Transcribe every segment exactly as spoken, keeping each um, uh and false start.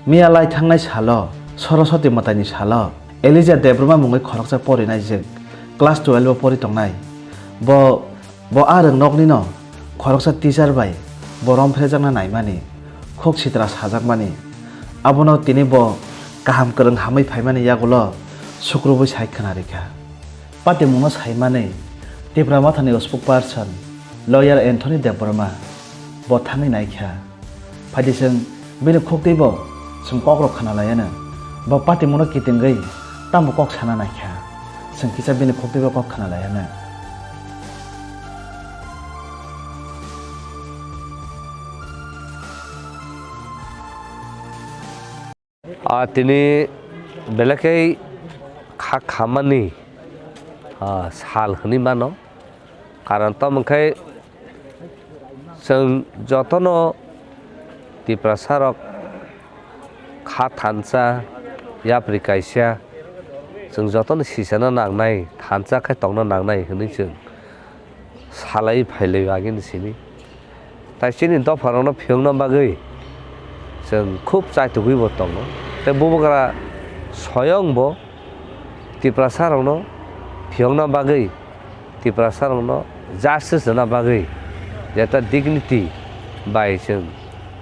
Miya lai thangnai salo, Soroswati mwtaini salo, Elijah Debbarma mungwi khoroksa porinai jwk class twelve o pori tongnai. Bo, bo a rwngnoknino khoroksa teacher bai bo romphrejakna naimani, khuk sitra sajakmani. Abono tini bo kaham kwrwng hamwi phaimani yagulo sukrubwi sai khna rikha. Patimungno saimanwi Tipra Mothani spokesperson lawyer Anthony Debbarma bo thangwi naikha. Phaidi chwng bini khuk twibo chwng kokrok khna laianw. Bo patimungno kitingwi tamo kok sana naikha. Chwng kisa bini khuk twibo kok khna laianw. A tini belai khe kha khamani, a, sal hwnwi mano. Karon tamo khe chwng jotono Tiprasa rok kha thansa, yapri kaisa, chwng jotono sisana nangnai, thansa khe tongna nangnai hwnwi chwng salai phailai agini simi. Tai chini dopharokno phiyokna bagwi chwng khub chaitugwibo tongo. Tei bubagra soyongbo Tiprasarokno phiyokna bagwi, Tiprasarokno justice rwna bagwi, jeta dignity bai chwng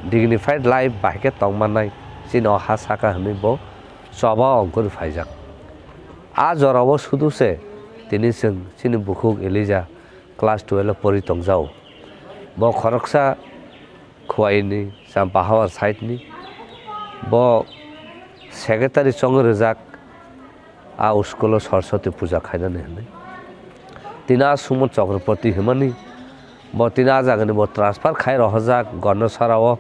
dignified life bai khe tongmannai chini o ha saka hwnwi bo choba ongkhorwi phaijak. A jorao sudu se tini chwng chini bukhuk Elijah class twelve o pori tongjao. Bo khoroksa Khowai ni Champahawar side ni. Bo secretary chongwi rwjak a school o Saraswati puja khainani hwnwi. Tini a Suman Chakraborty hwnmani bo tini a jagani bo transfer khai rohorjak Gornosora o.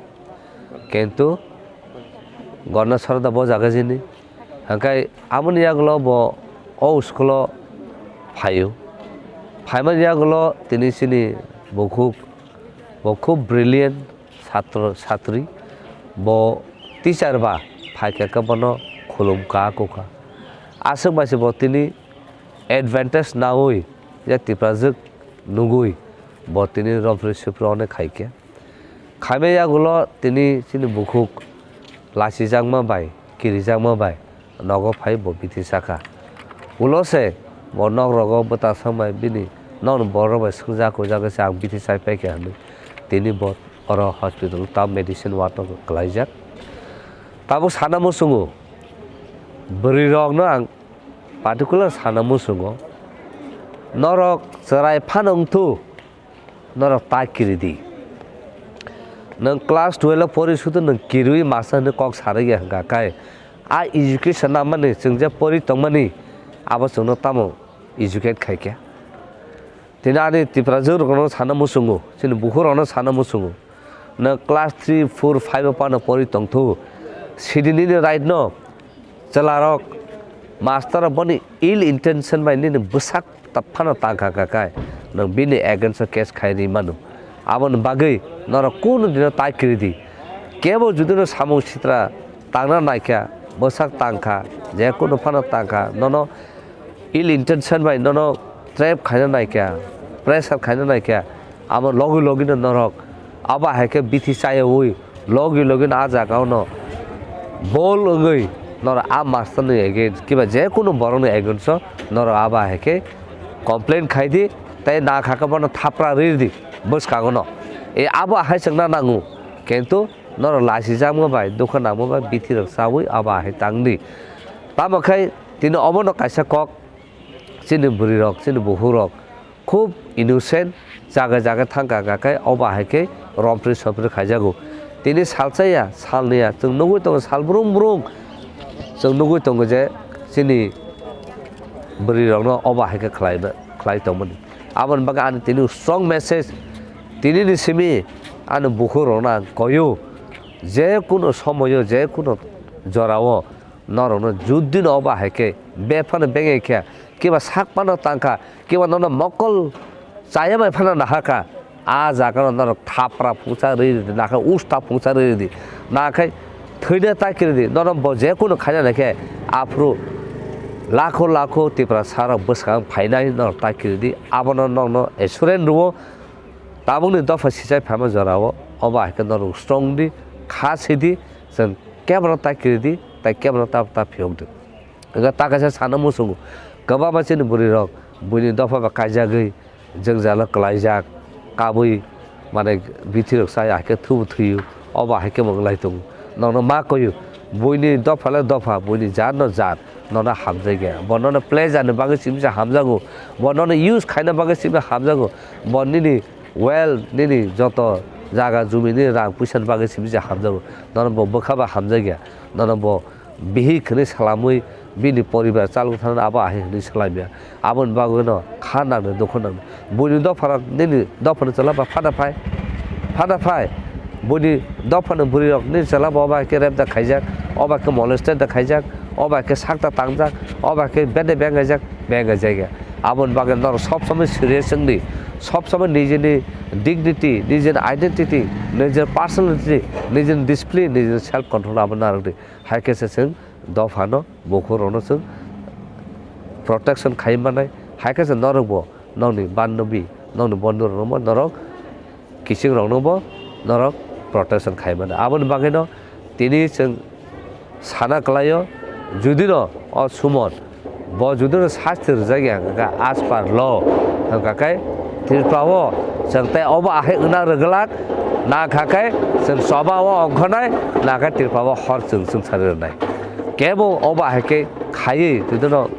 Kintu Gornosora da bo jaga jini. Hwnkhe aboni yagulo bo o school o phaio. Phaimani yagulo tini chini bukhuk, bo khub brilliant satro, satri. Bo teacher ba phaikha khe bono khulum ka kukha. Aswk bai se bo tini advantage naui je Tiprajwk nugui bo tini romphri suphri onek khaikhe. Khaimai yagulo tini chini bukhuk lasijakma bai, kirijakma bai nogo phai bo bithi sakha. Ulo se bo nok rogo bwta sambai bini nokni borok bai swngjak, "Koi jaga se ang bithi chai paikha," hwnwi tini bo oro hospital ta medicine water kwlaijak. Tabuk sana muchungo bwrwi rokno ang particular sana muchungo, norok chwrai phano wngthu, norok ta kiri di. Nwng class twelve o pori sudu nwng kirwi masa hwnwi kok sarwi ya hwnkha khe, a education namani chwng je pori tongmani abo chwngno tamo educate khaikha. Tini ani Tiprajwk rokno sana muchungo, chini bukhuk rokno sana muchungo. Nwng class three, four, five o phano pori tongthu. Sidi nini right no chwlarok master rok boni ill intention bai nini bwsak ta phano tangkha kha khai nwng bini against o case khai ri mano. Aboni bagwi norok kunu dino ta kiri di. Kebo judi no samung sitra tangna naikha, bwsak tangkha, je kunu phano tangkha, nono ill intention bai nono trap khaina naikha, pressure khaina naikha, amo logi logi no norok abo hai khe bithi chayaui logi logi no a jaga o no bol wngwi norok a master ni against kiba je kunu borok ni against o norok abo hai khe complain khai di, tei na kha khe bono thapra ri di bwskango no. E abo hai chwngna nango, kintu norok lasijakma bai, dukha nangma bai, bithi rok chaui abo hai tang di. Tamo khai tini obono kaisa kok chini bwrwi rok, chini bukhuk rok khub innocent, jaga jaga thangkha kha khai obo hai khe romphri sopri khaijago. Tini salsa ya, salni ya, chwng nugui tongo sal brung brung, chwng nugui tongo je chini bwrwi rokno obo hai khe khlai, khlai tongmani. Aboni bagwi ani tini strong message, tini ni simi ani bukhuk rokno ang koyo, je kunu somoyo, je kunu jorao norokno judino obo hai khe bephano bengei khe, kiba sak phano tangkha, kiba nono mokol chaya bai phano nahakha, a jaga no norok thapra phungsa rwi rwdi, nakhe usta phungsa rwi rwdi, nakhe thwina ta kiri di, nono bo je kunu khaina naikhe aphuru lakho lakho Tiprasa rok bwskang phainai norok ta kiri di, abono nokno assurance rwo. Tabukni dopha sichai phaima jorao obo hai khe norok strong di, kha sidi, chwng Kebra ta kiridi, tai kebra ta, ta phiyok di. Wngkha ta kaisa sana muchungo. Kwbangma chini bwrwi rok buini dopha bai kaijagwi jwngjalo kwlaijak, kabwi mane bithi rok sai ahai khe thubu thuyu, obo ahai khe bo wng lai tongo. Nono ma koyu, buini dopha le dopha, buini jat no jat, nono hamjak ya. Bo nono pleasure ni bagwi simi se hamjago, bo nono use khaina bagwi simi hamjago, bo nini well, nini joto jaga jumi, nini rang puisa ni bagwi simi se hamjago, nono bo bwkha ba hamjak ya, nono bo bihik hwnwi salamwi bini poribar chalok thani abo ahai hwnwi swlaimya. Aboni bagwino kha nangnai, dukhu nangnai. Buini dopharok nini dophani chwla ba phana phai, phana phai. Buini dophani bwrwirok nini chwla ba obo hai khe rape da khaijak, obo hai khe molested da khaijak, obo hai khe sakta tangjak, obo hai khe bede bengaijak, bengaijak ya. Aboni bagwi norok sob somoi serious wngdi, sob somoi nijini dignity, nijini identity, nijini personality, nijini discipline, nijini self control abo narwkdi. Hai khe se chwng dophano, bukhurokno chwng protection khai manai, hai khe se norokbo nokni banobi, nokni bondhurokno norok kiching rokno bo norok protection khai mano. Aboni bagwino tini chwng sana kwlaio, judino o Suman bo judino sasti rwjak ya, hwnkha as per law, hwnkha khe Tripura o chwng tei obo ahai wngna rwglak, na kha khe chwng choba o ongkhornai, na khe Tripura o hor chwng chwngsari rwnai. Kebo obo ahai khe khaiwi judino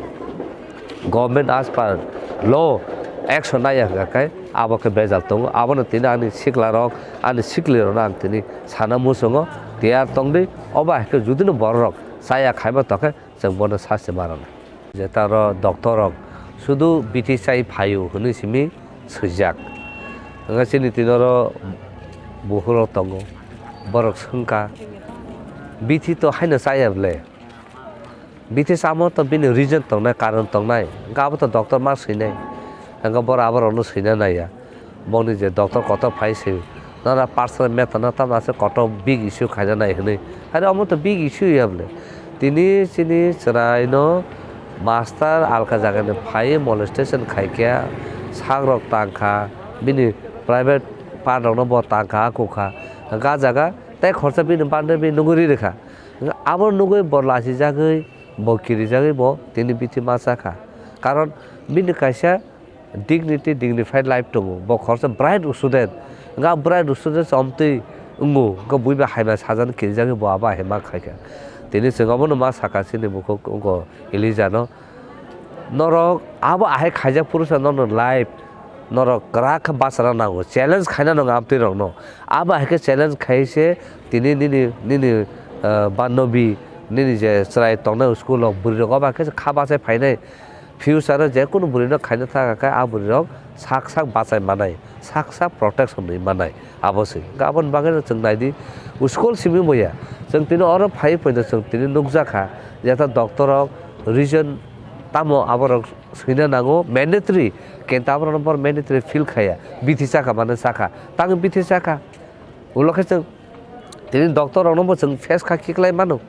government as per law action naiya hwnkha khe abo khe bejal tongo. Abono tini ani siklarok, ani siklirokno ang tini sana muchungo tiyar tongdi. Obo hai khe judino bororok chaya khaima tongkhe chwng bono sasti ma rwnai. Je taro doctor rok sudu bithi chai phaio hwnwi simi swijak. Hwnkhe chini tini oro bukhurok tongo, borok swngkha bithi to haino chaya bwle. Bithi samo to bini reason tongnai, karon tongnai, hwnkhe abo to doctor ma swinai, hwnkhe borok aborokno swina naiya. Bongni je doctor kotor phai se, nana personal matter no tamo ase kotor big issue khaina nai hwnwi. Are omo to big issue ya bwle. Tini chini chwraino master alka jagani phai molestation khaikha, sakrok tangkha, bini private part rokno bo tangkha, akukha, hwnkhe ah jaga tei khorsa bini bande bini nugwi ri rwkha. Hwnkhe abo nugwi bo lachijagwi, bo kirijagwi bo tini bithi ma chakha. Karon bini kaisa dignity, dignified life tongo. Bo khoroksa bright student. Hwnkhe a bright student se omtwi wngo. Hwnkhe buiba hai bai sajani kirijagwi bo abo hai ma khaikha. Tini chwng obono ma sakha chini bukhuk wngkha Elijah no. Norok abo ahai khaijak phuru sa norok life norok kwrak khe bachana nango. Challenge khaina nango amtwi rokno. Abo hai khe challenge khai se tini nini, nini, ah, banobi, nini je chwrai tongnai school rok bwrwi rok abo hai khe kha bachai phainai. Future o je kunu bwrwi no khaina thaka khe a bwrwi rok sak sak bachai manai, sak sak protection rwi manai, abo se. Hwnkhe aboni bagwi no chwng nai di, school simi bo ya. Chwng tini oro phai phai no chwng tini nukjak kha, jeta doctor rok reason tamo abo rok swina nango, mandatory, kintu abo rok no bor mandatory feel khaya, bithi chakha mane chakha, tamo bithi chakha. Ulo khe chwng tini doctor rok no bo chwng face kha khiklai mano,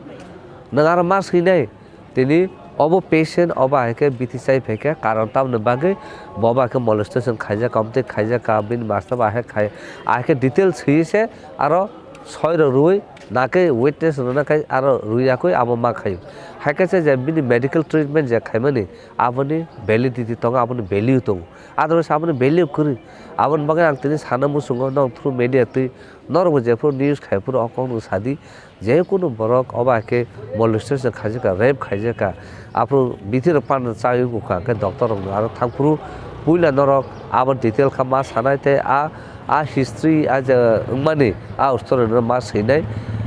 nwng aro ma swinai. Tini obo patient, obo hai khe bithi chai phai kha, karon tamoni bagwi bo ba khe molestation khaijak, kamtwi khaijak ka, bini master ba hai khai, ahai khe detail swiwi se aro soi rok rwui, na khe witness rwna khai aro rwiyakwi abo ma khaio. Hai khe se je bini medical treatment je khaimani, aboni validity tongo, aboni value tongo. Otherwise aboni value kwrwi. Aboni bagwi ang tini sana muchungo, nong through media twi norokbo jephuru news khaiphuru o kokno sadi, je kunu borok obo hai khe molestation khaijak kha, rape khaijak kha, aphuru bithi rok pan chai wngkha, hwnkhe doctor rok aro thangphuru puila norok abo detail kha ma sanai tei a, a history a je wngmani a story no ma swinai,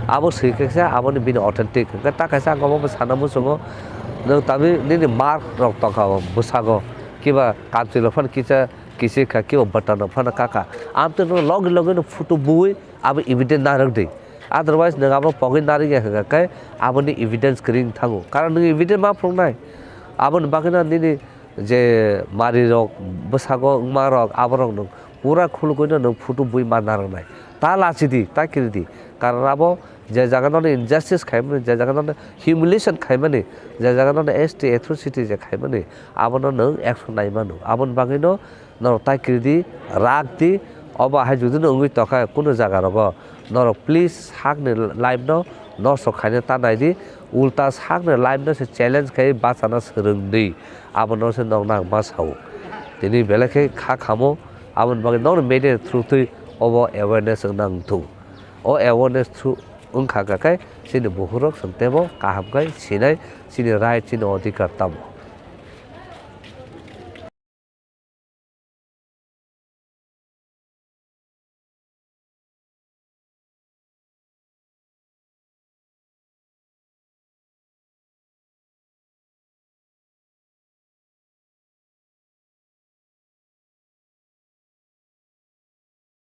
abo swi khe se aboni bini authentic hwnkhe ta kaisa ang obo sana muchungo nwng tamni nini mark rok tongkha bwsago kiba kamchwlwi phano kisa kichik kha, kiba bwtano phano kaka. Amtwi no logi logi no photo bui abo evidence narwk di. Otherwise nwng abo pogwi narwk ya hwnkha khe aboni evidence kwrwi wng thango. Karon nwng evidence ma phunuknai. Aboni bagwi no nini je mari rok, bwsago wngma rok, abo rok nwng pura khulugwi no nwng photo bui ma narwknai. Ta lachi di, ta kiri di. Karon abo je jaga no injustice khaimani, je jaga no humiliation khaimani, je jaga no S T atrocity je khaimani, abono nwng action nai mano. Aboni bagwi no norok tai kiri di, rak di, obo hai jodi no wngwi tongkha kunu jaga rogo, norok please sakni life no nosto khaina ta nai di, ulta sakno life no se challenge khai bachana swrwng di, abono se nokno ang ma sao. Tini belai khe kha khamo, aboni bagwi nokno media through twi obo awareness wngna wngthung. O awareness through wngkha kha khe chini bukhurok chwng teibo kaham khai sinai chini right, chini odhikar tamo.